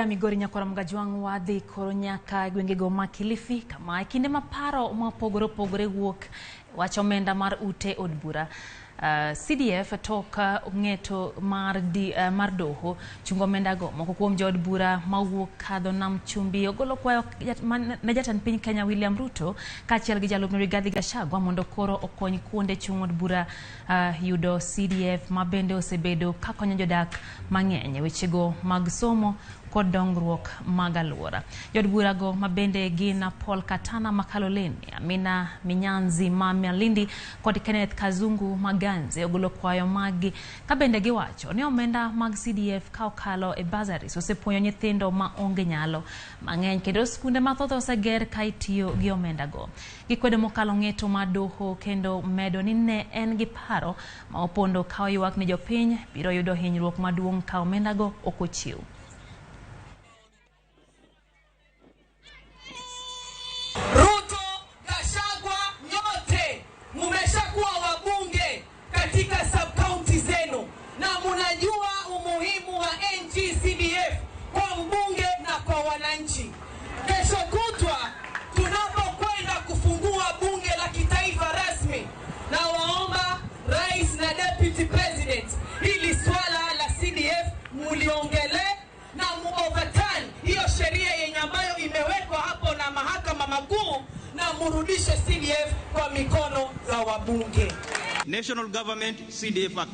Migori nyakwara Mgajwang' wadhi koro nyaka gwengego ma Kilifi kama e kinde ma paro mopogore opogore wuok wach omenda mar ute od bura. CDF tok ng'eto mar doho chungo omendago. Moko kuom jood bura mawuok kadho nam chumbi ogolo kwayo ne jatend piny Kenya William Ruto kaachiel gi jalupne Rigathi Gachagua mondo koro okony kuonde chung' od bura yudo CDF ma bende osebedo kakonyo jodak mang'eny e wechego mag somo kod dongruok mag alwora. Jood burago ma bende gin Paul Katana ma Kaloleni, Amina Minyanzi ma Malindi kod Kenneth Kazungu ma Ganze ogolo kwayo maggi ka bende giwacho ni omenda mag CDF ka okalo e bursaries osepuonjo nyithindo ma onge nyalo mang'eny kendo skunde mathoth oseger ka itiyo gi omendago. Gikwedo mokalo ng'eto mar doho kendo medo ni ne en gi paro ma opondo ka oywak ni jopiny biro yudo hinyruok maduong' ka omendago ok ochiw. Ruto, Gachagua, nyote mumeshakuwa wabunge katika sub-county zenu na munajua umuhimu wa NG-CDF kwa mbunge na kwa wananchi. Kesho kutwa tunapokwenda kufungua bunge la kitaifa rasmi, na waomba rais na deputy president, hili swala la CDF muliongelee na mu-overturn hiyo sheria yenye ambayo imewekwa hapo na mahakama makuu na murudishe CDF kwa mikono za wabunge. National Government CDF Act.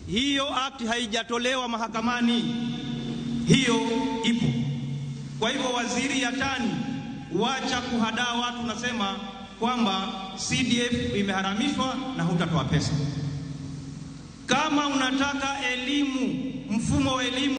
Hiyo act haijatolewa mahakamani. Hiyo ipo. Kwa hivyo waziri Yatani, wacha kuhadaa watu nasema kwamba CDF imeharamishwa na hutatoa pesa. Kama unataka elimu, mfumo wa elimu